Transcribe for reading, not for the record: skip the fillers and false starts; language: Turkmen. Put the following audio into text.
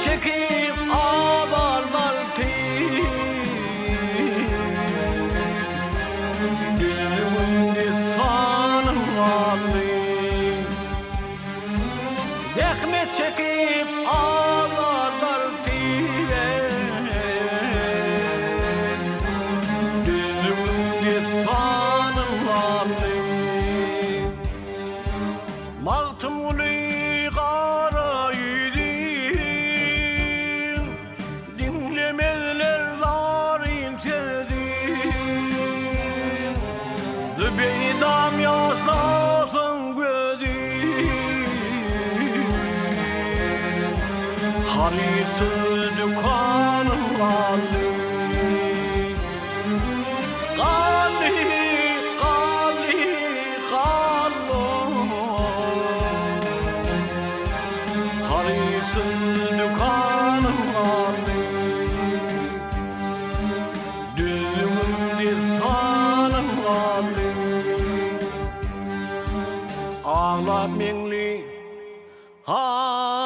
çekip azarlar tiz. Düzlügiň dessanyn galdy. Zähmet çekip azarlar tiz. Düzlügiň dessanyn galdy. Magtymguly gara ýüzün, Diňlemezler zaryn sözün. Zübeýdam ýaşlasyn gözün, Harytsyz dükanyn galdy. Galdy, galdy, galdy. Harytsyz dükanyn galdy. Düzlügim dessanyn galdy. Aglap meňli. Ha!